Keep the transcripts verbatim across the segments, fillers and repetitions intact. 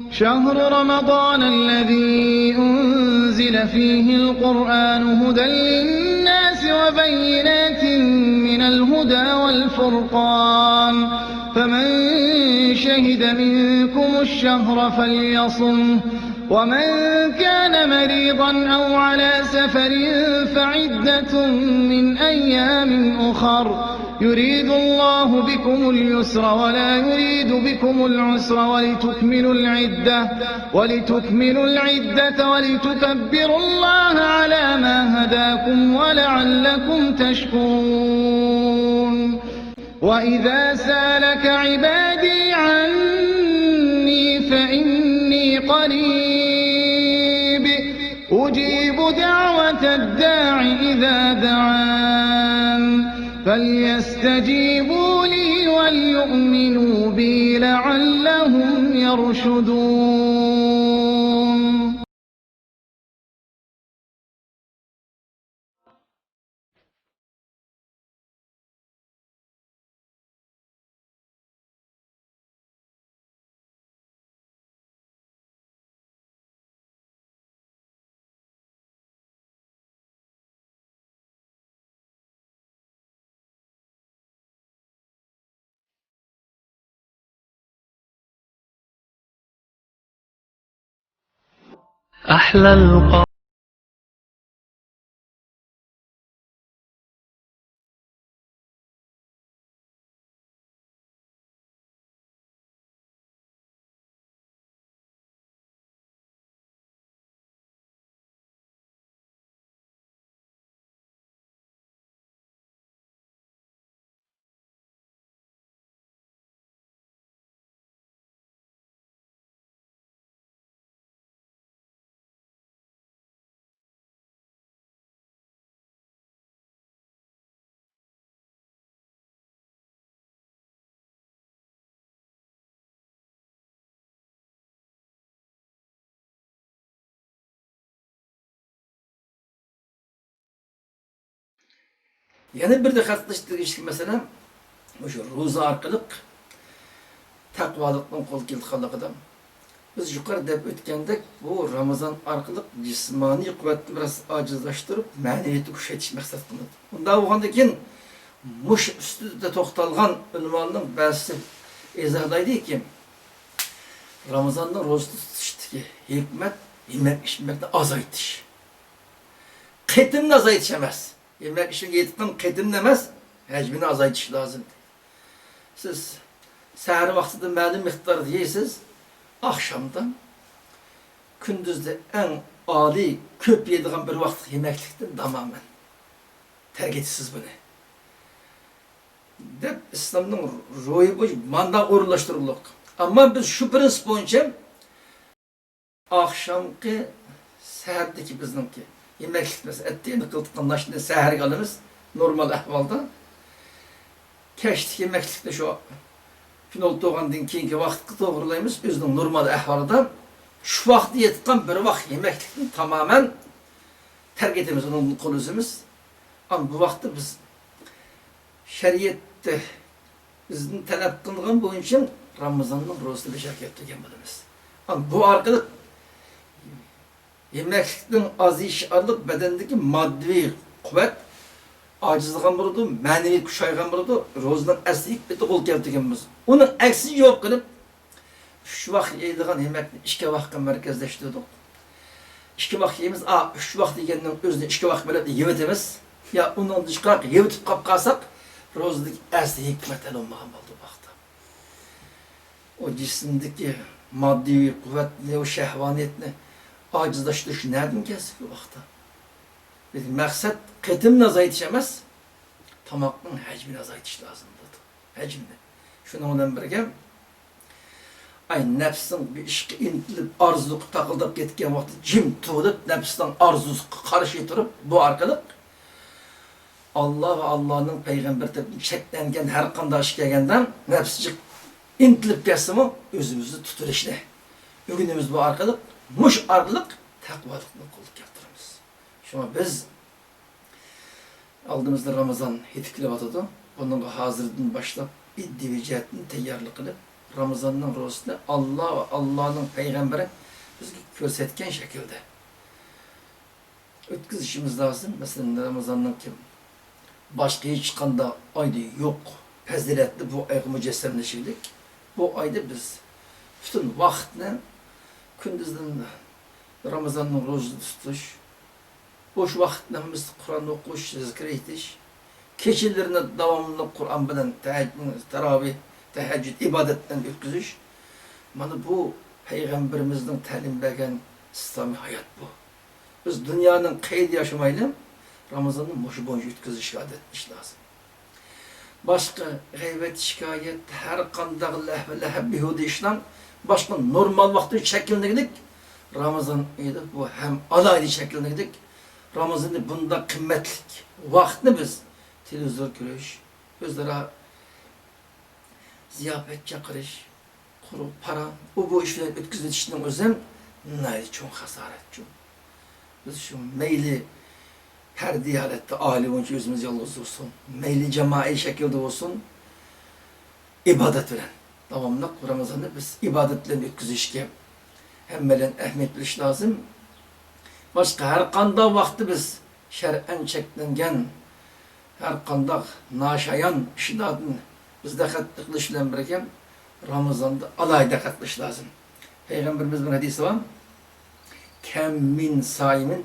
شهر رمضان الذي أنزل فيه القرآن هدى للناس وبينات من الهدى والفرقان، فمن شهد منكم الشهر فليصمه، ومن كان مريضا أو على سفر فعدة من أيام أخر، يريد الله بكم اليسر ولا يريد بكم العسر، ولتكملوا العدة، ولتكملوا العدة ولتكبروا الله على ما هداكم ولعلكم تشكرون. وإذا سالك عبادي عني فإني قريب أجيب دعوة الداع إذا دعان فليستجيبوا لي وليؤمنوا بي لعلهم يرشدون. أحلى القا- يەنە بىر دىققەت قىلىش تېگىشلىك مەسىلە، مۇشۇ روزا ئارقىلىق تەقۋالىقنىڭ قولغا كېلىدىغانلىقىدا. بىز يۇقىرىدا دەپ ئۆتكەندەك، بۇ رامىزان ئارقىلىق جىسمانىي قۇۋۋەتنى بىراز ئاجىزلاشتۇرۇپ، مەنىۋىيەتنى كۈچەيتىش مەقسەت قىلىنىدۇ. ئۇنداق بولغاندىن كېيىن، مۇشۇ ئۈستىدە توختالغان ئۆلىمالارنىڭ بەزىسى ئىزاھلايدۇكى، رامىزاننىڭ روزا تۇتۇشتىكى ھېكمەت يېمەك-ئىچمەكنى ئازايتىش. قېتىمنى ئازايتىش ئەمەس. يېمەك ئىچمەك يەيدىغان قېتىمنى ئەمەس، ھەجمىنى ئازايتىش لازىم. سىز سەھەر ۋاقتىدا مەلۇم مىقداردا يەيسىز، ئاخشامدا، كۈندۈزدە ئەڭ ئالىي، كۆپ يەيدىغان بىر ۋاقىتلىق يېمەكلىكتىن تامامەن تەرك ئېتىسىز بۇنى، دەپ ئىسلامنىڭ روھى بويىچە مانداق ئورۇنلاشتۇرۇلدۇق. ئەمما بىز شۇ پىرىنسىپ بويىچە ئاخشامقى سەھەردىكى بىزنىڭكى يېمەكلىك، مەسىلەن، ئەتىگەندە قىلىدىغان ناشتىنى سەھەرگە ئالىمىز، نورمال ئەھۋالدا. كەچلىك يېمەكلىكنى شۇ كۈن ئولتۇرغاندىن كېيىنكى ۋاقىتقا توغرىلايمىز، ئۆزىنىڭ نورمال ئەھۋالىدا. شۇ ۋاقىتتا يەيدىغان بىر ۋاق يېمەكلىكنى تامامەن تەرك ئېتىمىز، ئۇنىڭدىن قول ئۈزىمىز. ئەمما بۇ ۋاقىتتا بىز شەرىئەتتە بىزدىن تەلەپ قىلىنغان بويىچە رامىزاننىڭ روزىسىنى بىر جايغا كەلتۈرگەن بولىمىز. ئەمما بۇ ئارقىلىق يېمەكلىكنىڭ ئازىيىشى ئارقىلىق بەدەندىكى ماددىي قۇۋۋەت ئاجىزلىغان بولىدۇ، مەنىۋى كۈچايغان بولىدۇ، روزىنىڭ ئەسلى ھېكمىتىگە قول كەلتۈرگەن بولىمىز. ئۇنىڭ ئەكسىچە جاۋاب قىلىپ، ئۈچ ۋاق يەيدىغان يېمەكنى ئىككى ۋاققا مەركەزلەشتۈردۇق. ئىككى ۋاق يەيمىز، ئا، ئۈچ ۋاق دېگەننىڭ ئۆزىنى ئىككى ۋاق بۆلۈپ يەۋېتىمىز. يا ئۇنىڭدىن چىقىراق يەۋېتىپ قاپ قالساق، روزىدىكى ئەسلى ھېكمەت ھەل بولمىغان بولىدۇ بۇ ۋاقىتتا. ئۇ جىسىمدىكى ماددىي قۇۋۋەتنى، ئۇ شەھۋانىيەتنى ئاجىزلاشتۇرۇش نەدىن كەلسە بۇ ۋاقىتتا؟ بىز مەقسەت قېتىمنى ئازايتىش ئەمەس، تاماقنىڭ ھەجمىنى ئازايتىش لازىم بولىدۇ. ھەجمىنى. شۇنىڭ بىلەن بىرگە، ئاي، نەپسىڭ بىر ئىشقا ئىنتىلىپ، ئارزۇ قىلىپ تاقىلداپ كەتكەن ۋاقتى جىم تۇرۇپ، نەپسىنىڭ ئارزۇسىغا قارشى تۇرۇپ، بۇ ئارقىلىق ئاللا ۋە ئاللانىڭ پەيغەمبىرى تەرىپىدىن چەكلەنگەن ھەر قانداق ئىش كەلگەندە، نەپسى جىق ئىنتىلىپ كەتسىمۇ، ئۆزىمىزنى تۇتۇۋېلىشنى ئۆگىنىمىز. بۇ ئارقىلىق، مۇشۇ ئارقىلىق تەقۋالىقنى قولغا كەلتۈرىمىز. شۇڭا بىز ئالدىمىزدا رامىزان يېتىپ كېلىۋاتىدۇ. بۇنىڭغا ھازىردىن باشلاپ ئىدىيەۋى جەھەتتىن تەييارلىق قىلىپ، رامىزاننىڭ روزىسىنى ئاللا ۋە ئاللانىڭ پەيغەمبىرى بىزگە كۆرسەتكەن شەكىلدە ئۆتكۈزۈشىمىز لازىم. مەسىلەن، رامىزاننىڭكى باشقا ھېچقانداق ئايدا يوق پەزىلەتنى بۇ ئايغا مۇجەسسەملىشىۋىدۇق. بۇ ئايدا بىز پۈتۈن ۋاقىتنى كۈندۈزدىن رامىزاننىڭ روزىسىنى تۇتۇش، بوش ۋاقىتنى ھەممىسى قۇرئان ئوقۇش، زىكىر ئېيتىش، كېچىلىرىنى داۋاملىق قۇرئان بىلەن تەھەج-، تاراۋىھ، تەھەججۇد، ئىبادەت بىلەن ئۆتكۈزۈش. مانا بۇ پەيغەمبىرىمىزنىڭ تەلىم بەرگەن ئىسلامىي ھايات بۇ. بىز دۇنيانىڭ قەيەردە ياشىمايلى، رامىزاننى مۇشۇ بويىچە ئۆتكۈزۈشكە ئادەتلىنىش لازىم. باشقا غەيۋەت، شىكايەت، ھەر قانداق لەھۋە، لەھەب، بىھۇدە ئىشلار باشقا نورمال ۋاقىتتا چەكلىنىدىغىدەك، رامىزان ئېيىدا بۇ ھەم ئالاھىدە چەكلىنىدىغىدەك، رامىزاننى بۇنداق قىممەتلىك ۋاقىتنى بىز تېلېۋىزور كۆرۈش، ئۆزئارا زىياپەت چاقىرىش، قۇرۇق پاراڭ، ئۇ بۇ ئىش بىلەن ئۆتكۈزۈۋېتىشنىڭ ئۆزى ھەم ناھايىتى چوڭ خاسارەتچۇ. بىز شۇ مەيلى پەردىي ھالەتتە ئائىلە بويىچە ئۆزىمىز يالغۇز بولسۇن، مەيلى جامائىي شەكىلدە بولسۇن، ئىبادەت بىلەن داۋاملىق رامىزاننى بىز ئىبادەت بىلەن ئۆتكۈزۈشكە ھەممەيلەن ئەھمىيەت بېرىش لازىم. باشقا ھەر قانداق ۋاقىتتا بىز شەرئەن چەكلەنگەن ھەر قانداق ناشايان ئىشلاردىن بىز دىققەت قىلىش بىلەن بىرگە، رامىزاندا ئالاھىدە دىققەت قىلىش لازىم. پەيغەمبىرىمىزنىڭ ھەدىسى بار، كەم مىن سائىمىن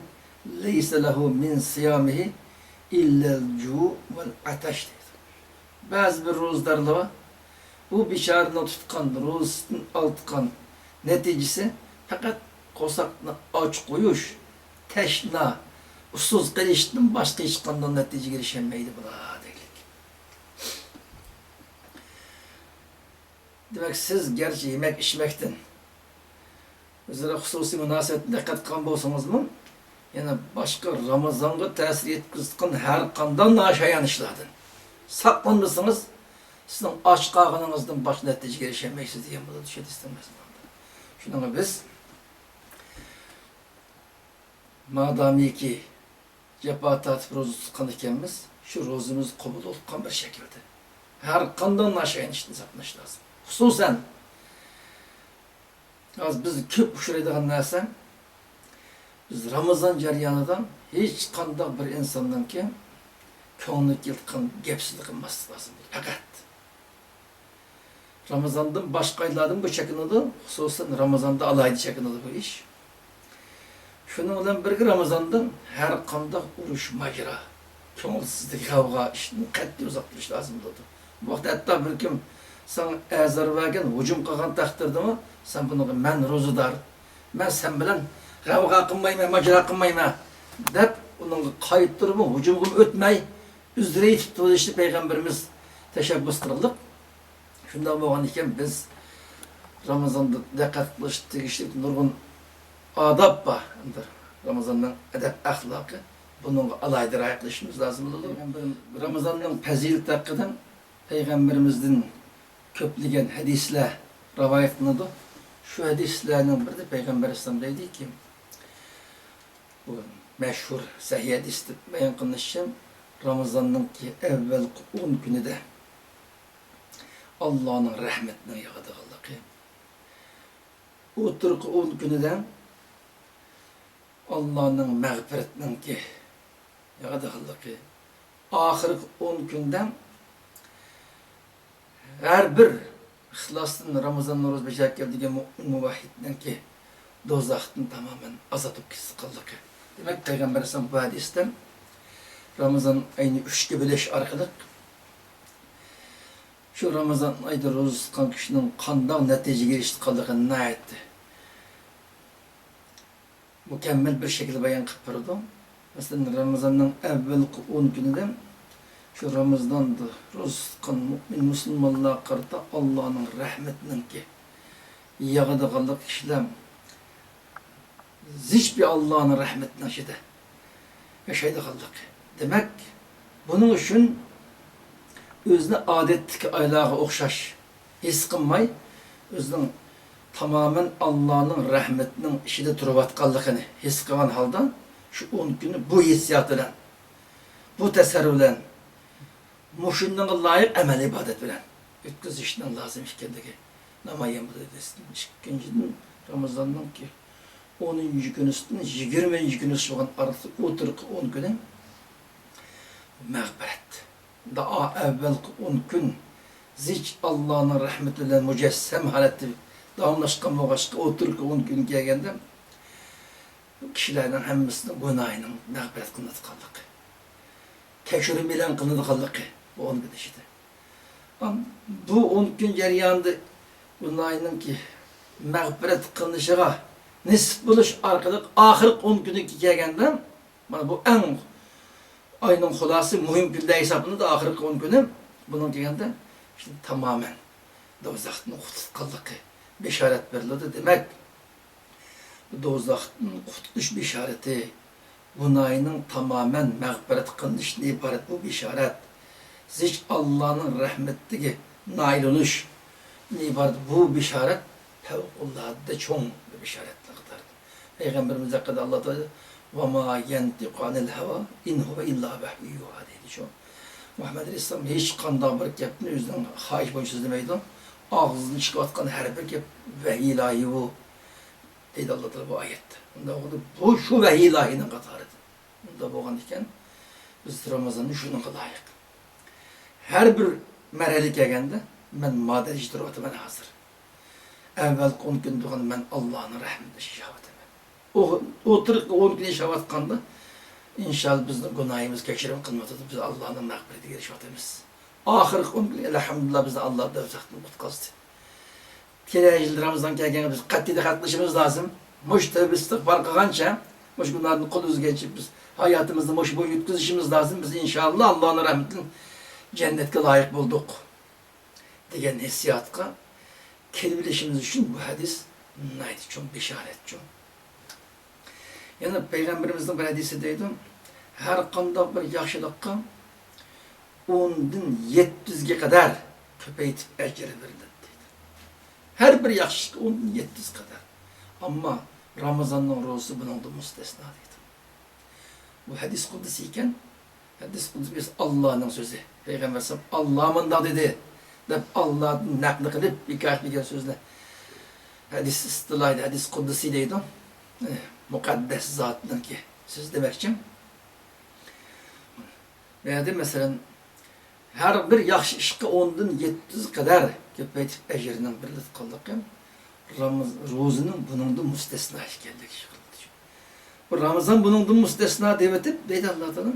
لەيسە لەھۇ مىن سىيامىھى ئىللەل جۇ ۋەل ئەتەش دەيدۇ. بەزى بىر روزىدارلار بار، بۇ بىچارىنىڭ تۇتقان روزىسىدىن ئالىدىغان نەتىجىسى پەقەت قورساقنى ئاچ قويۇش، تەشنا، ئۇسسۇز قېلىشتىن باشقا ھېچقانداق نەتىجىگە ئېرىشەلمەيدۇ بۇلار دەيلىك. دېمەك، سىز گەرچە يېمەك-ئىچمەكتىن، ئۆزئارا خۇسۇسىي مۇناسىۋەتتىن دىققەت قىلغان بولسىڭىزمۇ، يەنە باشقا رامىزانغا تەسىر يەتكۈزىدىغان ھەر قانداق ناشايان ئىشلاردىن ساقلانمىسىڭىز، سىزنىڭ ئاچ قالغىنىڭىزدىن باشقا نەتىجىگە ئېرىشەلمەيسىز دېگەن بولىدۇ شۇ ھەدىستىن مەزمۇندا. شۇنىڭغا بىز مادامىكى جاپا تارتىپ روزا تۇتقان ئىكەنمىز، شۇ روزىمىز قوبۇل بولۇپ قالغان بىر شەكىلدە ھەر قانداق ناشايان ئىشتىن ساقلىنىش لازىم. خۇسۇسەن، ھازىر بىز كۆپ ئۇچرايدىغان نەرسە، بىز رامىزان جەريانىدا ھېچقانداق بىر ئىنساننىڭكى كۆڭلىگە كېلىدىغان گەپ-سۆزنى قىلماسلىق لازىم. پەقەت رامىزاندىن باشقا ئايلاردىمۇ بۇ چەكلىنىدۇ، خۇسۇسەن رامىزاندا ئالاھىدە چەكلىنىدۇ بۇ ئىش. شۇنىڭ بىلەن بىرگە، رامىزاندا ھەر قانداق ئۇرۇش، ماجىرا، كۆڭۈلسىزلىك، غەۋغا ئىشتىن قەتئىي ئۇزاق تۇرۇش لازىم بولىدۇ. بۇ ۋاقىتتا ھەتتا بىر كىم ساڭا ئەزار بەرگەن، ھۇجۇم قىلغان تەقدىردىمۇ، سەن بۇنىڭغا، مەن روزىدار، مەن سەن بىلەن غەۋغا قىلمايمەن، ماجىرا قىلمايمەن دەپ، ئۇنىڭغا قايتۇرۇپمۇ، ھۇجۇمغىمۇ ئۆتمەي، ئۆزرە يېتىپ تۇرۇشنى پەيغەمبىرىمىز تەشەببۇس قىلغانلىق. شۇنداق بولغان ئىكەن، بىز رامىزاندا دىققەت قىلىش تېگىشلىك نۇرغۇن ئاداب بار. ئەمدى رامىزاننىڭ ئەدەپ-ئەخلاقى، بۇنىڭغا ئالاھىدە رىئايە قىلىشىمىز لازىم بولىدۇ. رامىزاننىڭ پەزىلىتى ھەققىدە پەيغەمبىرىمىزدىن كۆپلىگەن ھەدىسلەر رىۋايەت قىلىنىدۇ. شۇ ھەدىسلەرنىڭ بىرىدە پەيغەمبەر ئەلەيھىسسالام دەيدىكى، بۇ مەشھۇر سەھىھ ھەدىس دەپ بايان قىلىنىشىچە، رامىزاننىڭكى ئەۋۋەلقى ئون كۈنىدە ئاللانىڭ رەھمىتىنىڭ ياغىدىغانلىقى، ئوتتۇرىقى ئون كۈنىدە ئاللانىڭ مەغپىرىتىنىڭكى ياغىدىغانلىقى، ئاخىرقى ئون كۈندە ھەر بىر ئىخلاستىن رامىزان روزا بېجىرىپ كەلگەن مۇئمىن مۇۋەھھىدنىڭكى دوزاختىن تامامەن ئازاد بولۇپ كېتىدىغانلىقى. دېمەك، پەيغەمبەر ئەلەيھىسسالام بۇ ھەدىستىن رامىزان ئاينى ئۈچكە بۆلۈش ئارقىلىق شۇ رامىزان ئايدا روزا تۇتقان كىشىنىڭ قانداق نەتىجىگە ئېرىشىدىغانلىقىنى ناھايىتى مۇكەممەل بىر شەكىلدە بايان قىلىپ بېرىدۇ. مەسىلەن، رامىزاننىڭ ئەۋۋەلقى ئون كۈنىدە شۇ رامىزاندا روزا تۇتقان مۇئمىن مۇسۇلمانلارغا قارىتا ئاللانىڭ رەھمىتىنىڭكى ياغىدىغانلىقى، كىشىلەر زىچ بىر ئاللانىڭ رەھمىتىنىڭ ئىچىدە ياشايدىغانلىقى. دېمەك، بۇنىڭ ئۈچۈن ئۆزىنى ئادەتتىكى ئايلارغا ئوخشاش ھېس قىلماي، ئۆزىنىڭ تامامەن ئاللانىڭ رەھمىتىنىڭ ئىچىدە تۇرۇۋاتقانلىقىنى ھېس قىلغان ھالدا، شۇ ئون كۈننى بۇ ھېسسىيات بىلەن، بۇ تەسەۋۋۇر بىلەن، مۇشۇنىڭغا لايىق ئەمەل ئىبادەت بىلەن ئۆتكۈزۈشنىڭ لازىم ئىكەنلىكى، نامايان بولىدۇ. ئىككىنچىدىن، رامىزاننىڭكى ئونىنچى كۈنىسىدىن يىگىرمىنچى كۈنىسى بولغان ئارىلىقتا ئوتتۇرىقى ئون كۈنى مەغپىرەت. دائا ئەۋۋەلقى ئون كۈن زىچ ئاللانىڭ رەھمىتى بىلەن مۇجەسسەم ھالەتتە داۋاملاشقان بولغاچقا، ئوتتۇرىقى ئون كۈن كەلگەندە كىشىلەرنىڭ ھەممىسىنىڭ گۇناھىنىڭ مەغپىرەت قىلىنىدىغانلىقى، كەچۈرۈم ئېلان قىلىنىدىغانلىقى بۇ ئون كۈن ئىچىدە. ئام، بۇ ئون كۈن جەريانىدا گۇناھىنىڭكى مەغپىرەت قىلىنىشىغا نېسىپ بولۇش ئارقىلىق ئاخىرقى ئون كۈنگە كەلگەندە، مانا بۇ ئەڭ ئاينىڭ خۇلاسى مۇھىم كۈنلەر ھېسابلىنىدۇ، ئاخىرقى ئون كۈنى. بۇنىڭ كەلگەندە ئىشتە تامامەن دوزاختىن قۇتۇلغانلىقى بېشارەت بېرىلىدۇ. دېمەك، بۇ دوزاختىن قۇتۇلۇش بېشارىتى، گۇناھىنىڭ تامامەن مەغپىرەت قىلىنىشىدىن ئىبارەت بۇ بېشارەت، زىچ ئاللانىڭ رەھمىتىگە نائىل بولۇشتىن ئىبارەت بۇ بېشارەت پەۋقۇلئاددە چوڭ بىر بېشارەتلەر قاتارىدا. پەيغەمبىرىمىز ھەققىدە ئاللا تائالا، «ۋەما يەنتىقۇ ئانىل ھەۋا، ئىن ھۇۋە ئىللا ۋەھيۇ يۇھا» دەيدۇ شۇ. مۇھەممەد ئەلەيھىسسالام ھېچقانداق بىر گەپنى ئۆزىنىڭ خاھىشى بويىچە سۆزلىمەيدۇ. ئاغزىدىن چىقىۋاتقان ھەر بىر گەپ ۋەھىي ئىلاھىي بۇ، دەيدۇ ئاللا تائالا بۇ ئايەتتە. ئۇنداق بولغاندا بۇ شۇ ۋەھىي ئىلاھىينىڭ قاتارىدا. ئۇنداق بولغان ئىكەن، بىز رامىزاننى شۇنىڭغا لايىق. ھەر بىر مەرھەلە كەلگەندە مەن ما دەرىجىدە تۇرۇۋاتىمەن ھازىر. ئەۋۋەلقى ئون كۈن تۇرغان مەن ئاللانىڭ رەھمىتىنى ياشاۋاتىمەن. ئۇ ئوتتۇرىقى ئون كۈن ياشاۋاتقاندا، ئىنشاللا بىزنىڭ گۇناھىمىز كەچۈرۈم قىلىنىۋاتىدۇ، بىز ئاللانىڭ مەغپىرىتىگە ئېرىشىۋاتىمىز. ئاخىرقى ئون كۈن، ئەلھەمدۇلىللا، بىزنى ئاللا دوزاختىن قۇتقۇزدى. كېلەر يىل رامىزان كەلگەندە بىز قەتئىي دىققەت قىلىشىمىز لازىم. مۇشۇ تەۋبە ئىستىغپار قىلغانچە، مۇشۇ گۇناھدىن قول ئۈزگەنچە بىز ھاياتىمىزنى مۇشۇ بويىچە ئۆتكۈزۈشىمىز لازىم. بىز ئىنشاللا ئاللانىڭ رەھمىتىدىن جەننەتكە لايىق بولدۇق دېگەن ھېسسىياتقا كېلىۋېلىشىمىز ئۈچۈن بۇ ھەدىس ناھايىتى چوڭ بېشارەت، چوڭ. يەنە پەيغەمبىرىمىزنىڭ بىر ھەدىسى دەيدۇ، ھەر قانداق بىر ياخشىلىققا ئوندىن يەتتە يۈزگە قەدەر كۆپەيتىپ ئەجىر بېرىلىدۇ دەيدۇ. ھەر بىر ياخشى ئىشقا ئوندىن يەتتە يۈز قەدەر. ئەمما رامىزاننىڭ روزىسى بۇنىڭدىن مۇستەسنا دەيدۇ. بۇ ھەدىس قۇدسىي ئىكەن. ھەدىس قۇدسىي ئاللانىڭ سۆزى. پەيغەمبەر ئەلەيھىسسالام، «ئاللا مۇنداق دېدى» دەپ، ئاللادىن نەقىل قىلىپ ھېكايە قىلغان سۆزنى ھەدىس ئىستىلاھىدا ھەدىس قۇدسىي دەيدۇ. ئە، مۇقەددەس زاتنىڭكى سۆزى دېمەكچى. بۇ يەردە، مەسىلەن، ھەر بىر ياخشى ئىشقا ئوندىن يەتتە يۈز قەدەر كۆپەيتىپ ئەجرىنىڭ بېرىلىدىغانلىقى، رامىز-، روزىنىڭ بۇنىڭدىن مۇستەسنا ئىكەنلىكى ئىشقىلىدۇ. بۇ رامىزان بۇنىڭدىن مۇستەسنا دەۋېتىپ، دەيدۇ ئاللا تائالا،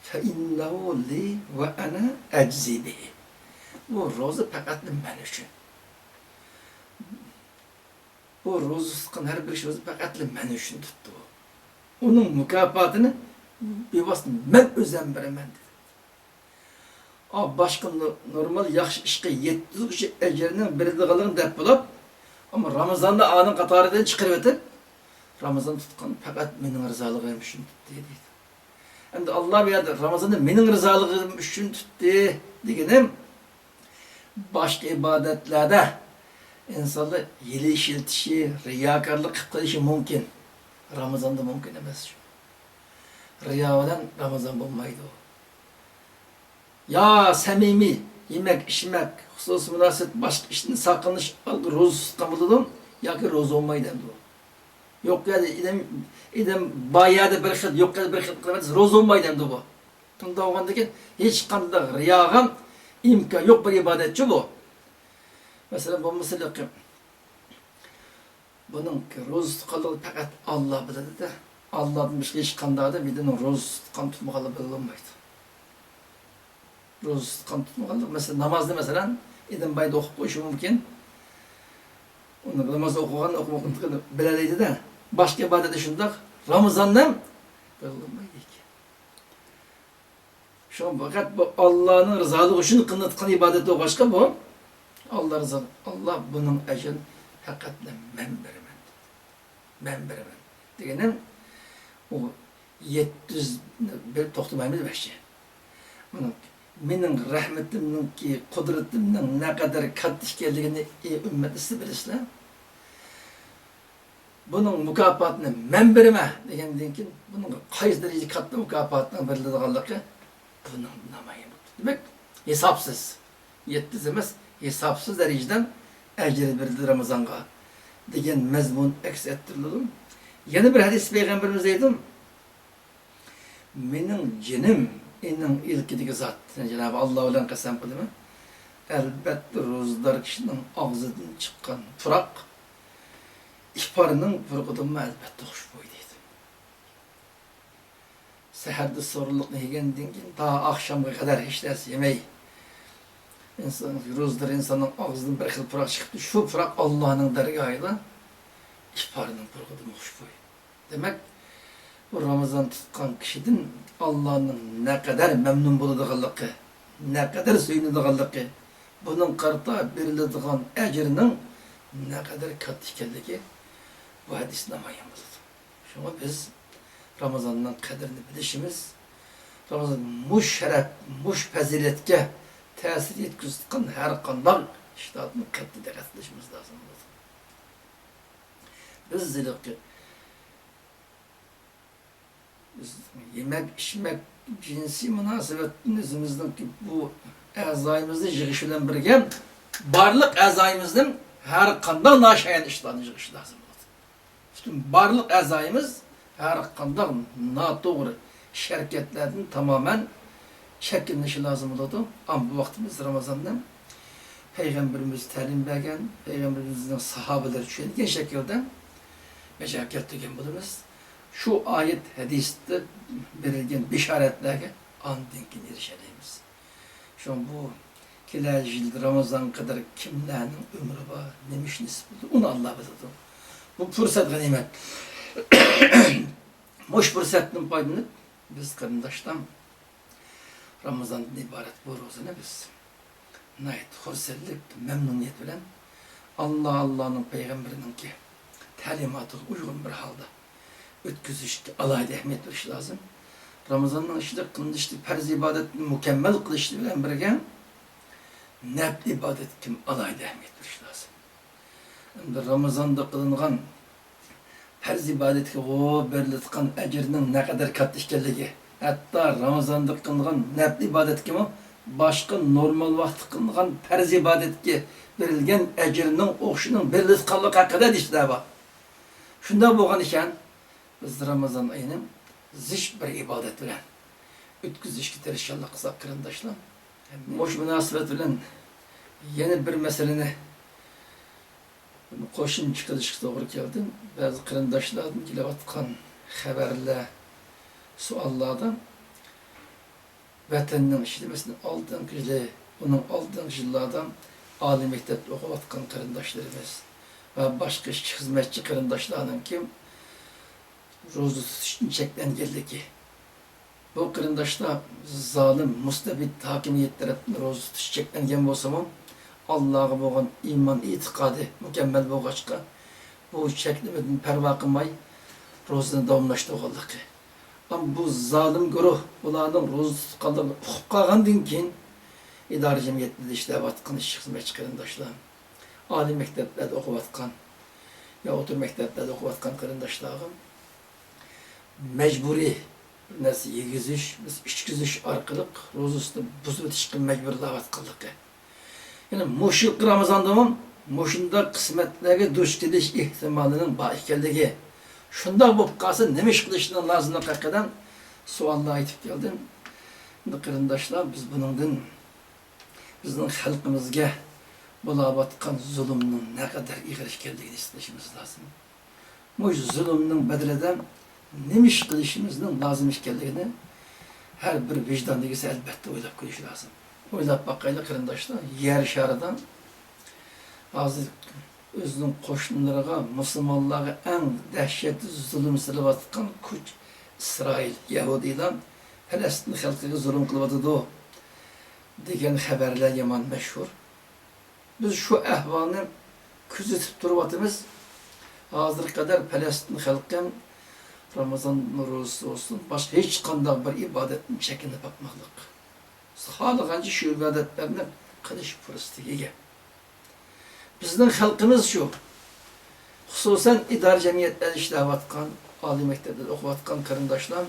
«فەئىننەھۇ لى ۋە ئەنە ئەجزى بىھى.» بۇ روزا پەقەتلا مەن ئۈچۈن. بۇ روزا تۇتقان ھەر بىر كىشى روزا پەقەتلا مەن ئۈچۈن تۇتتى بۇ. ئۇنىڭ مۇكاپاتىنى بىۋاسىتە مەن ئۆزۈم بېرىمەن، دېدى. ئا، باشقا نو-، نورمال ياخشى ئىشقا يەتكۈزگۈچى ئەجىرنىڭ بېرىدىغانلىقىنى دەپ بولۇپ، ئەمما رامىزاندا ئانىڭ قاتارىدىن چىقىرىۋېتىپ، رامىزان تۇتقان پەقەت مېنىڭ رىزالىقىم ئۈچۈن تۇتتى، دېدى. ئەمدى ئاللا بۇ يەردە رامىزاننى مېنىڭ رىزالىقىم ئۈچۈن تۇتتى دېگىنىم، باشقا ئىبادەتلەردە ئىنسانلار ھىيلە ئىشلىتىشى، رىياكارلىق قىلىپ قېلىشى مۇمكىن. رامىزاندا مۇمكىن ئەمەس شۇ. رىيا بىلەن رامىزان بولمايدۇ. يا سەمىمىي يېمەك، ئىچمەك، خۇسۇسىي مۇناسىۋەت، باشقا ئىشتىن ساقلىنىش ئارقىلىق روزا تۇتقان بولىدۇ، ياكى روزا بولمايدۇ ئەمدى بۇ. يوق يەردە ئادەم، ئادەم بار يەردە بىر خىل، يوق يەردە بىر خىل قىلىۋەتسە، روزا بولمايدۇ ئەمدى بۇ. شۇنداق بولغاندىكىن ھېچقانداق رىياغا ئىمكان يوق بىر ئىبادەتچۇ بۇ. مەسىلەن، بولمىسا بۇنىڭ روزا تۇتقانلىقىنى پەقەت ئاللا بىلىدۇ-دە. ئاللادىن باشقا ھېچقانداق ئادەم بىدىنىڭ روزا تۇتقان تۇتمىغانلىقىنى بىلەلمەيدۇ. روزا تۇتقان تۇتمىغانلىق، مەسىلەن، نامازنى، مەسىلەن، ئادەم بايدا ئوقۇپ قويۇشى مۇمكىن. ئۇنى ناماز ئوقۇغان، ئوقۇمىغانلىقىنى بىلەلەيدۇ-دە. باشقا ئىبادەتتە شۇنداق، رامىزاندا ھەم بىلەلمەيدۇ ئىكەن. شۇڭا پەقەت بۇ ئاللانىڭ رىزالىقى ئۈچۈن قىلىنىۋاتقان ئىبادەت بولغاچقا بۇ، ئاللا رىزا، ئاللا بۇنىڭ ئەجرىنى پەقەتلا مەن بېرىمەن دېدى. مەن بېرىمەن دېگىنىم، ئۇ يەتتە يۈز بېرىپ توختىمايمەن دېمەكچى. مېنىڭ رەھمىتىمنىڭكى، قۇدرىتىمنىڭ نەقەدەر كاتتا ئىكەنلىكىنى، ئى ئۈممەت، سىز بىلىسىلەر. بۇنىڭ مۇكاپاتىنى مەن بېرىمەن دېگەندىن كېيىن، بۇنىڭغا قايسى دەرىجىدە كاتتا مۇكاپاتنىڭ بېرىلىدىغانلىقى بۇنىڭ نامايان بولۇپتۇ. دېمەك، ھېسابسىز، يەتتە يۈز ئەمەس، ھېسابسىز دەرىجىدە ئەجىر بېرىلدى رامىزانغا دېگەن مەزمۇن ئەكس ئەتتۈرۈلىدۇ. يەنە بىر ھەدىس پەيغەمبىرىمىز دەيدۇ، مېنىڭ جېنىم ئېنىڭ ئىلكىدىكى زات، جانابى ئاللا بىلەن قەسەم قىلىمەن، ئەلبەتتە روزىدار كىشىنىڭ ئاغزىدىن چىققان پۇراق ئىپارنىڭ پۇرىقىدىنمۇ ئەلبەتتە خۇشبۇي دەيدۇ. سەھەردە سورۇنلۇقنى يېگەندىن كېيىن تا ئاخشامغا قەدەر ھېچ نەرسە يېمەي، ئىنسان، روزىدار ئىنساننىڭ ئاغزىدىن بىر خىل پۇراق چىقىپتۇ. شۇ پۇراق ئاللانىڭ دەرگاھىدا ئىپارنىڭ پۇرىقىدىنمۇ خۇشبۇي. دېمەك، بۇ رامىزان تۇتقان كىشىدىن ئاللانىڭ نەقەدەر مەمنۇن بولىدىغانلىقى، نەقەدەر سۆيۈنىدىغانلىقى، بۇنىڭغا قارىتا بېرىلىدىغان ئەجىرنىڭ نەقەدەر كاتتا ئىكەنلىكى بۇ ھەدىستىن نامايان بولىدۇ. شۇڭا بىز رامىزاننىڭ قەدرىنى بىلىشىمىز، رامىزان مۇشۇ شەرەپ، مۇشۇ پەزىلەتكە تەسىر يەتكۈزۈۋاتقان ھەر قانداق ئىشلاردىن قەتئىي دىققەت قىلىشىمىز لازىم بولىدۇ. بىز ھېلىقى بىز يېمەك، ئىچمەك، جىنسىي مۇناسىۋەتتىن ئۆزىمىزنىڭ بۇ ئەزايىمىزنى يىغىش بىلەن بىرگە، بارلىق ئەزايىمىزدىن ھەر قانداق ناشايان ئىشلارنى يىغىش لازىم بولىدۇ. پۈتۈن بارلىق ئەزايىمىز ھەر قانداق ناتوغرا ئىش-ھەرىكەتلەردىن تامامەن چەكلىنىشى لازىم بولىدۇ. ئەمما بۇ ۋاقتىمىز رامىزاننى پەيغەمبىرىمىز تەلىم بەرگەن، پەيغەمبىرىمىزنىڭ ساھابىلىرى چۈشەنگەن شەكىلدە بەجا كەلتۈرگەن بولىمىز. شۇ ئايەت ھەدىستە بېرىلگەن بېشارەتلەرگە ئاندىن كېيىن ئېرىشەلەيمىز. شۇڭا بۇ كېلەر يىل رامىزانغا قەدەر كىملەرنىڭ ئۆمرى بار، نېمە ئىش نېسىپ بولدى، ئۇنى ئاللا بىلىدۇ. بۇ پۇرسەت غەنىيمەت. مۇشۇ پۇرسەتتىن پايدىلىنىپ، بىز قېرىنداشلار رامىزاندىن ئىبارەت بۇ روزىنى بىز ناھايىتى خۇرسەنلىك، مەمنۇنىيەت بىلەن ئاللا، ئاللانىڭ پەيغەمبىرىنىڭكى تەلىماتىغا ئۇيغۇن بىر ھالدا ئۆتكۈزۈشكە ئالاھىدە ئەھمىيەت بېرىش لازىم. رامىزاننىڭ ئىچىدە قىلىنىشلىق پەرز ئىبادەتنى مۇكەممەل قىلىش بىلەن بىرگە، نەپلى ئىبادەتكە ئالاھىدە ئەھمىيەت بېرىش لازىم. ئەمدى رامىزاندا قىلىنغان پەرز ئىبادەتكە بېرىلىدىغان ئەجىرنىڭ نەقەدەر كاتتا ئىكەنلىكى، ھەتتا رامىزاندا قىلىنغان نەپلى ئىبادەتكىمۇ باشقا نورمال ۋاقىتتا قىلىنغان پەرز ئىبادەتكە بېرىلگەن ئەجىرنىڭ ئوخشىشىنىڭ بېرىلىۋاتقانلىقى ھەققىدە دېيىشلەر بار. شۇنداق بولغان ئىكەن، بىز رامىزان ئېيىنى زىچ بىر ئىبادەت بىلەن ئۆتكۈزۈشكە تىرىشچانلىق قىلساق، قېرىنداشلار. مۇشۇ مۇناسىۋەت بىلەن يەنە بىر مەسىلىنى قوشۇمچە قىلىشقا توغرا كەلدى. بەزى قېرىنداشلاردىن كېلىۋاتقان خەۋەرلەر، سوئاللاردا ۋەتەننىڭ ئىچىدە، مەسىلەن، ئالدىنقى يىلى، ئۇنىڭ ئالدىنقى يىللاردا ئالىي مەكتەپتە ئوقۇۋاتقان قېرىنداشلىرىمىز ۋە باشقا ئىشچى، خىزمەتچى قېرىنداشلارنىڭكى روزا تۇتۇشتىن چەكلەنگەنلىكى، بۇ قېرىنداشلار زالىم، مۇستەبىت ھاكىمىيەت تەرەپتىن روزا تۇتۇش چەكلەنگەن بولسىمۇ، ئاللاغا بولغان ئىمان ئېتىقادى مۇكەممەل بولغاچقا، بۇ چەكلىمىدىن پەرۋا قىلماي روزىنى داۋاملاشتۇرغانلىقى. ئەمما بۇ زالىم گۇرۇھ بۇلارنىڭ روزا تۇتقانلىقىنى ئۇقۇپ قالغاندىن كېيىن، ئىدارە جەمئىيەتلىرىدە ئىشلەۋاتقان ئىشچى، خىزمەتچى قېرىنداشلار، ئالىي مەكتەپلەردە ئوقۇۋاتقان يا ئوتتۇرا مەكتەپلەردە ئوقۇۋاتقان قېرىنداشلارغا مەجبۇرىي بىر نەرسە يېگۈزۈش، بىز ئىچكۈزۈش ئارقىلىق روزىسىنى بۇزۇۋېتىشقا مەجبۇرلاۋاتقانلىقى. يەنى مۇشۇ يىلقى رامىزاندىمۇ مۇشۇنداق قىسمەتلەرگە دۇچ كېلىش ئېھتىمالىنىڭ بار ئىكەنلىكى، شۇنداق بولۇپ قالسا نېمە ئىش قىلىشنىڭ لازىملىقى ھەققىدە سوئاللار ئېيتىپ كەلدى. ئەمدى قېرىنداشلار، بىز بۇنىڭدىن بىزنىڭ خەلقىمىزگە بولاۋاتقان زۇلۇمنىڭ نەقەدەر ئېغىر ئىكەنلىكىنى ھېس قىلىشىمىز لازىم. مۇشۇ زۇلۇمنىڭ بەدىلىدە نېمە ئىش قىلىشىمىزنىڭ لازىم ئىكەنلىكىنى ھەر بىر ۋىجدان ئىگىسى ئەلۋەتتە ئويلاپ كۆرۈشى لازىم. ئويلاپ باقايلى قېرىنداشلار، يەر شارىدا ھازىر ئۆزىنىڭ قوشنىلىرىغا، مۇسۇلمانلارغا ئەڭ دەھشەتلىك زۇلۇم سېلىۋاتقان كۈچ ئىسرائىل، يەھۇدىيلار پەلەستىن خەلقىگە زۇلۇم قىلىۋاتىدۇ دېگەن خەۋەرلەر يامان مەشھۇر. بىز شۇ ئەھۋالنى كۆزىتىپ تۇرۇۋاتىمىز. ھازىرغا قەدەر پەلەستىن خەلقى رامىزان روزىسى بولسۇن، باشقا ھېچقانداق بىر ئىبادەتتىن چەكلىنىپ باقمىغانلىق. خالىغانچە شۇ ئىبادەتلەرنى قىلىش پۇرسىتىگە ئىگە. بىزنىڭ خەلقىمىز شۇ. خۇسۇسەن ئىدارە جەمئىيەتلەردە ئىشلەۋاتقان، ئالىي مەكتەپلەردە ئوقۇۋاتقان قېرىنداشلار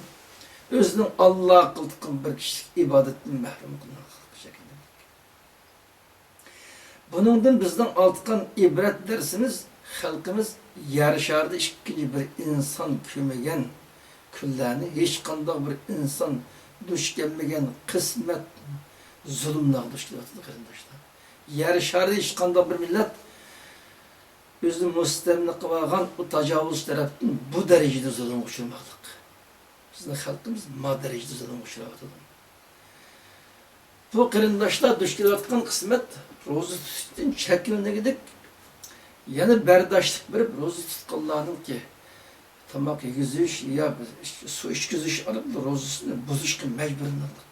ئۆزىنىڭ ئاللاغا قىلىدىغان بىر كىشىلىك ئىبادەتتىن مەھرۇم قىلىنغانلىق شەكلىدە. بۇنىڭدىن بىزنىڭ ئالىدىغان ئىبرەت دەرسىمىز، خەلقىمىز يەر شارىدا ئىككىنچى بىر ئىنسان كۆرمىگەن كۈنلەرنى، ھېچقانداق بىر ئىنسان دۇچ كەلمىگەن قىسمەت زۇلۇملارغا دۇچ كېلىۋاتىدۇ، قېرىنداشلار. يەر شارىدا ھېچقانداق بىر مىللەت ئۆزىنى مۇستەملىكە قىلىۋالغان ئۇ تاجاۋۇزچى تەرەپتىن بۇ دەرىجىدە زۇلۇمغا ئۇچرىماقلىق. بىزنىڭ خەلقىمىز ما دەرىجىدە زۇلۇمغا ئۇچراۋاتىدۇ. بۇ قېرىنداشلار دۇچ كېلىۋاتقان قىسمەت، روزا تۇتۇشتىن چەكلىنىگۈدەك، يەنە بەرداشلىق بېرىپ، روزا تۇتقانلارنىڭكى تاماق يېگۈزۈش يا سۇ ئىچكۈزۈش ئارقىلىق روزىسىنى بۇزۇشقا مەجبۇرلىنىدۇ.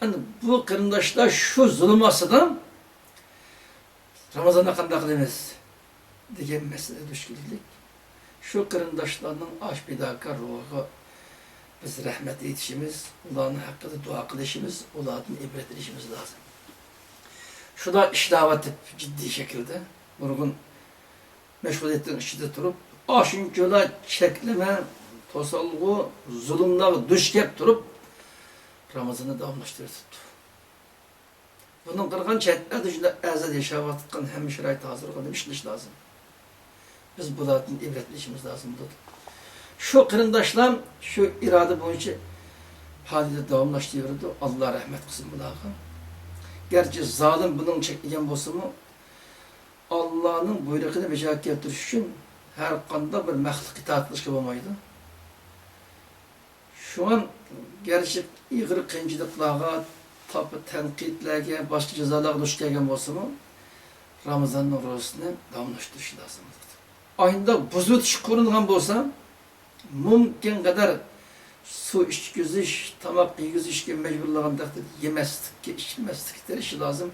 ئەنە بۇ قېرىنداشلار شۇ زۇلۇم ئاستىدا رامىزاندا قانداق قىلىمىز دېگەن مەسىلىگە دۇچ كېلىدۇ. شۇ قېرىنداشلارنىڭ ئاشۇ پىداكار روھىغا بىز رەھمەت ئېيتىشىمىز، ئۇلارنىڭ ھەققىدە دۇئا قىلىشىمىز، ئۇلاردىن ئىبرەت ئېلىشىمىز لازىم. شۇنداق ئىشلەۋاتىپ، جىددىي شەكىلدە نۇرغۇن مەشغۇلىيەتنىڭ ئىچىدە تۇرۇپ، ئاشۇنچىلا چەكلىمە، توسالغۇ، زۇلۇملارغا دۇچ كەپ تۇرۇپ، رامىزاننى داۋاملاشتۇرۇۋېتىپتۇ. بۇنىڭغا قارىغان چەت ئەلدە شۇنداق ئەزەل ياشاۋاتقان ھەممە شارائىت ھازىرغا نېمە ئىش قىلىش لازىم؟ بىز بۇلاردىن ئىبرەت ئېلىشىمىز لازىم بولىدۇ. شۇ قېرىنداشلار شۇ ئىرادە بويىچە پائالىيەتنى داۋاملاشتۇرۇۋېرىدۇ. ئاللا رەھمەت قىلسۇن بۇلارغا. گەرچە زالىم بۇنىڭغا چەكلىگەن بولسىمۇ، ئاللانىڭ بۇيرۇقىنى بېجىرىپ كەلتۈرۈش ئۈچۈن ھەر قانداق بىر مەخلۇققا ئىتائەت قىلىشقا بولمايدۇ. شۇڭا گەرچە ئېغىر قىيىنچىلىقلارغا، تاپا تەنقىدلەرگە، باشقا جازالارغا دۇچ كەلگەن بولسىمۇ، رامىزاننىڭ روزىسىنى داۋاملاشتۇرۇشى لازىم. ئاشۇنداق بۇزۇۋېتىشكە ئۇرۇنغان بولسا، مۇمكىن قەدەر سۇ ئىچكۈزۈش، تاماق يېگۈزۈشكە مەجبۇرلىغان تەقدىردە يېمەسلىككە، ئىچمەسلىككە تىرىشىش لازىم.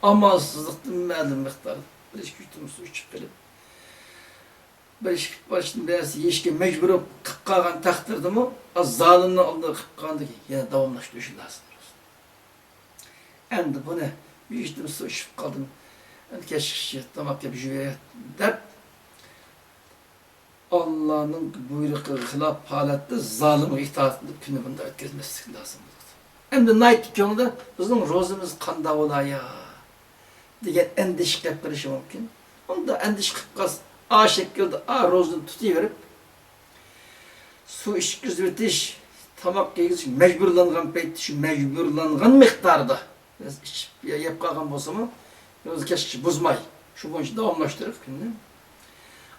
ئامالسىزلىقتىن مەلۇم مىقدار بىر ئىككى يۇتۇم سۇ ئىچىپ قېلىپ، بىر ئىش قىلىپ بېرىشتىن بەزى يېيىشكە مەجبۇر قىلىپ قالغان تەقدىردىمۇ، زالىمنىڭ ئالدىدا قىلىپ قالغاندىكىن يەنە داۋاملاشتۇرۇشى لازىم. ئەمدى بۇنى بىر يۇتۇم سۇ ئىچىپ قالدىم، ئەمدى كەچكىچە تاماق يەپ يۈرۈۋېرەي دەپ، ئاللانىڭ بۇيرۇقىغا خىلاپ ھالەتتە زالىمغا ئىتائەت قىلىپ كۈننى بۇنداق ئۆتكۈزمەسلىك لازىم بولىدۇ. ئەمدى ناھايىتى كۆڭلىدە بىزنىڭ روزىمىز قانداق بولايا؟ دېگەن ئەندىشە قېلىپ قېلىشى مۇمكىن. ئۇنداق ئەندىشە قىلىپ قالسا، ئا شەكىلدە ئا روزىنى تۇتۇۋېرىپ، سۇ ئىچكۈزۈۋېتىش، تاماق يېگۈزۈش مەجبۇرلانغان پەيتتە شۇ مەجبۇرلانغان مىقداردا بىز ئىچىپ يەپ قالغان بولسىمۇ، روزا كەچكىچە بۇزماي، شۇ بويىچە داۋاملاشتۇرۇپ كۈننى.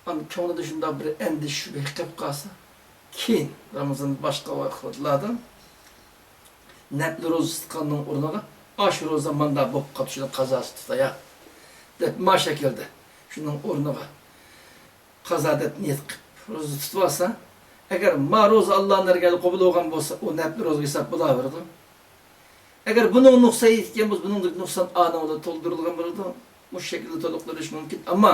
ئاندىن كۆڭلىدە شۇنداق بىر ئەندىشە شۈبھە قېلىپ قالسا، كېيىن رامىزان باشقا ۋاقىتلاردا نەپلى روزا تۇتقاننىڭ ئورنىغا ئاشۇ روزا ماندا بولۇپ قاپتۇ، شۇنىڭ قازاسى تۇتايا دەپ، ما شەكىلدە شۇنىڭ ئورنىغا قازا دەپ نىيەت قىلىپ روزا تۇتۇۋالسا، ئەگەر ما روزا ئاللانىڭ دەرگاھىدا قوبۇل بولغان بولسا، ئۇ نەپلى روزا ھېساب بولاۋېرىدۇ. ئەگەر بۇنىڭ نۇقسان يېتىدىكەن بولسا، بۇنىڭدىكى نۇقسان ئانىڭ بىلەن تولدۇرۇلغان بولىدۇ. مۇشۇ شەكىلدە تولۇقلىنىشى مۇمكىن. ئەمما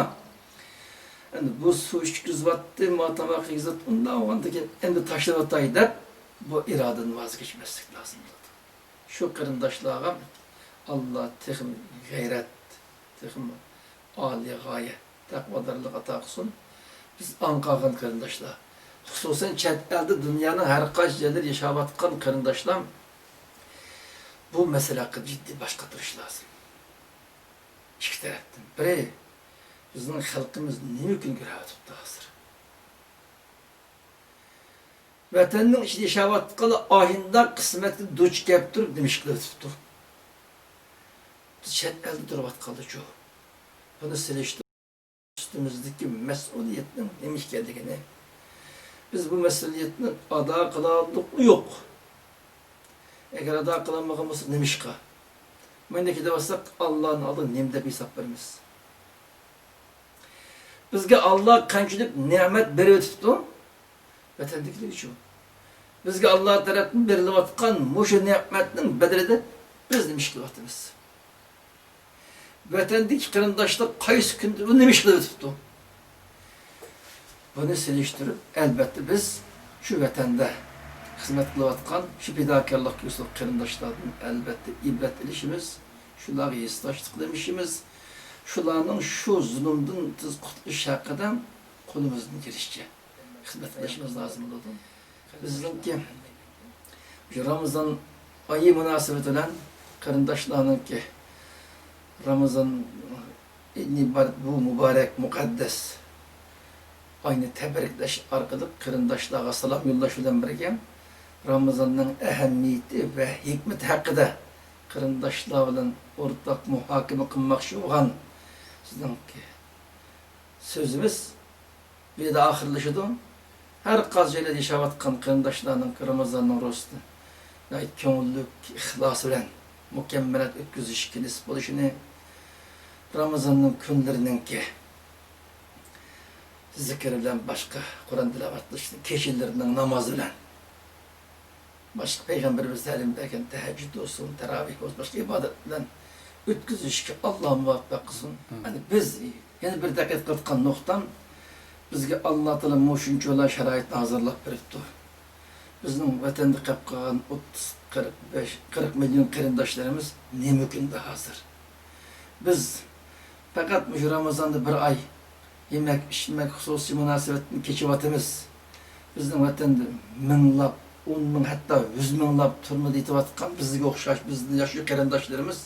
ئەمدى بۇ سۇ ئىچكۈزۈۋاتتى، ما تاماق يېگۈزۈۋاتتى، ئۇنداق بولغاندىكىن ئەمدى تاشلىۋاتاي دەپ، بۇ ئىرادىدىن ۋاز كەچمەسلىك لازىم بولىدۇ. شۇ قېرىنداشلارغا ئاللا تېخىمۇ غەيرەت، تېخىمۇ ئالىي غايە، تەقۋادارلىق ئاتا قىلسۇن. بىز ئاڭ قالغان قېرىنداشلار، خۇسۇسەن چەت ئەلدە، دۇنيانىڭ ھەر قايسى جايلىرىدا ياشاۋاتقان قېرىنداشلار بۇ مەسىلە ھەققىدە جىددىي باش قاتۇرۇش لازىم. ئىككى تەرەپتىن. بىرى، بىزنىڭ خەلقىمىز نېمە ئۈچۈن كۆرۈۋاتىپتۇ ھازىر؟ ۋەتەننىڭ ئىچىدە ياشاۋاتقانلار ئاھىنداق قىسمەتكە دۇچ كەپ تۇرۇپ نېمە ئىش قىلىۋېتىپتۇ؟ بىز چەت ئەلدە تۇرۇۋاتقانلارچۇ؟ بۇنى سېلىشتۇرۇپ، ئۈستىمىزدىكى مەسئۇلىيەتنىڭ نېمە ئىكەنلىكىنى، بىز بۇ مەسئۇلىيەتنى ئادا قىلالىدۇقمۇ يوق؟ ئەگەر ئادا قىلالمىغان بولساق، نېمىشقا؟ مۇنداق كېتىۋاتساق، ئاللانىڭ ئالدىغا نېمە دەپ ھېساب بېرىمىز؟ بىزگە ئاللا قانچىلىك نېمەت بېرىۋېتىپتۇ؟ ۋەتەندىكىلەرگىچۇ؟ بىزگە ئاللا تەرەپتىن بېرىلىۋاتقان مۇشۇ نېمەتنىڭ بەدىلىدە بىز نېمە ئىش قىلىۋاتىمىز؟ ۋەتەندىكى قېرىنداشلار قايسى كۈندە بۇ نېمە ئىش قىلىۋېتىپتۇ؟ بۇنى سېلىشتۇرۇپ، ئەلبەتتە، بىز شۇ ۋەتەندە خىزمەت قىلىۋاتقان شۇ پىداكارلىق كۆرسىتىدىغان قېرىنداشلاردىن، ئەلبەتتە، ئىبرەت ئېلىشىمىز، شۇلارغا ھېسداشلىق قىلىشىمىز، شۇلارنىڭ شۇ زۇلۇمدىن تېز قۇتۇلۇش ھەققىدە قولىمىزدىن كېلىشىچە خىزمەت قىلىشىمىز لازىم بولىدۇ. بىزنىڭكى شۇ رامىزان ئايى مۇناسىۋىتى بىلەن قېرىنداشلارنىڭكى رامىزان ئېيىنى بار، بۇ مۇبارەك، مۇقەددەس ئاينى تەبرىكلەش ئارقىلىق قېرىنداشلارغا سالام يوللاش بىلەن بىرگە، رامىزاننىڭ ئەھمىيىتى ۋە ھېكمىتى ھەققىدە قېرىنداشلار بىلەن ئورتاق مۇھاكىمە قىلماقچى بولغان سىزنىڭ سۆزىمىز بۇ يەردە ئاخىرلىشىدۇ. ھەر قايسى جايلاردا ياشاۋاتقان قېرىنداشلارنىڭ رامىزاننىڭ روزىسىنى ناھايىتى كۆڭۈللۈك، ئىخلاس بىلەن مۇكەممەل ئۆتكۈزۈشكە نېسىپ بولۇشىنى، رامىزاننىڭ كۈنلىرىنىڭكى زىكىر بىلەن باشقا قۇرئان تىلاۋەت قىلىشنى، كېچىلىرىنىڭ ناماز بىلەن باشقا پەيغەمبىرىمىز تەلىم بەرگەن تەھەججۇد بولسۇن، تەراۋىھ بولسۇن، باشقا ئىبادەت بىلەن ئۆتكۈزۈشكە ئاللا مۇۋەپپەق قىلسۇن. ئەمىن. يەنە بىز، يەنە بىر دىققەت قىلىدىغان نۇقتام، بىزگە ئاللا تائالا مۇشۇنچىۋالا شارائىتنى ھازىرلاپ بېرىپتۇ. بىزنىڭ ۋەتەندە قېلىپ قالغان ئوتتۇز، قىرىق بەش، قىرىق مىليون قېرىنداشلىرىمىز نېمە كۈندە ھازىر؟ بىز پەقەت مۇشۇ رامىزاندا بىر ئاي يېمەك، ئىچمەك، خۇسۇسىي مۇناسىۋەتنى كېچىۋاتىمىز. بىزنىڭ ۋەتەندە مىڭلاپ، ئون مىڭ، ھەتتا يۈز مىڭلاپ تۈرمىدە يېتىۋاتقان بىزگە ئوخشاش، بىزدىن ياخشى قېرىنداشلىرىمىز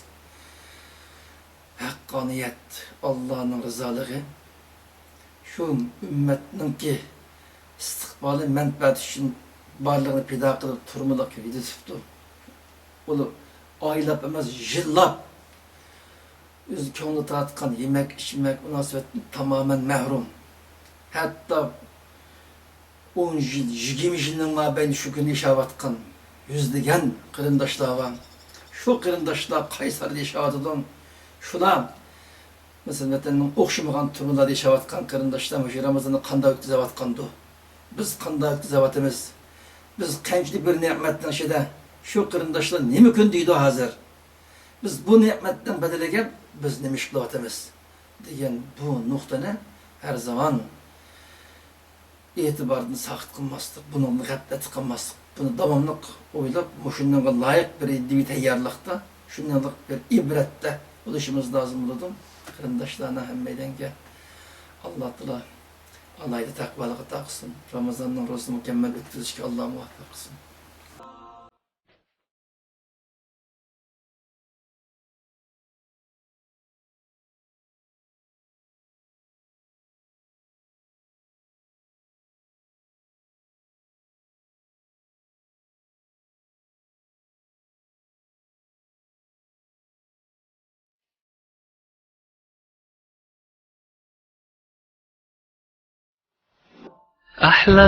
ھەققانىيەت، ئاللانىڭ رىزالىقى، شۇ ئۈممەتنىڭكى ئىستىقبالى، مەنپەئەتى ئۈچۈن بارلىقىنى پىدا قىلىپ تۈرمىلەرگە يېتىۋېتىپتۇ. ئۇلار ئايلاپ ئەمەس، يىللاپ ئۆز كۆڭلى تارتقان يېمەك، ئىچمەك، مۇناسىۋەتتىن تامامەن مەھرۇم. ھەتتا ئون يىل، يىگىرمە يىلنىڭ مابەينىدە شۇ كۈندە ياشاۋاتقان يۈزلىگەن قېرىنداشلار بار. شۇ قېرىنداشلار قايسى يەردە ياشاۋاتىدۇ؟ شۇلار، مەسىلەن، ۋەتەننىڭ ئوخشىمىغان تۈرمىلەردە ياشاۋاتقان قېرىنداشلار مۇشۇ رامىزاننى قانداق ئۆتكۈزۈۋاتقاندۇ؟ بىز قانداق ئۆتكۈزۈۋاتىمىز؟ بىز قانچىلىك بىر نېمەتنىڭ ئىچىدە، شۇ قېرىنداشلار نېمە كۈن دەيدۇ ھازىر؟ بىز بۇ نېمەتنىڭ بەدىلىگە بىز نېمە ئىش قىلىۋاتىمىز؟ دېگەن بۇ نۇقتىنى ھەر زامان ئېتىباردىن ساقىت قىلماسلىق، بۇنىڭدىن غەپلەتتە قالماسلىق، بۇنى داۋاملىق ئويلاپ، مۇشۇنىڭغا لايىق بىر ئىدىيىۋى تەييارلىقتا، شۇنىڭلىق بىر ئىبرەتتە بولۇشىمىز لازىم بولىدۇ. قېرىنداشلارنىڭ ھەممەيلەنگە ئاللا تائالا ئالاھىدە تەقۋالىق ئاتا قىلسۇن. رامىزاننىڭ روزىسىنى مۇكەممەل ئۆتكۈزۈشكە ئاللا مۇۋەپپەق قىلسۇن. أحلى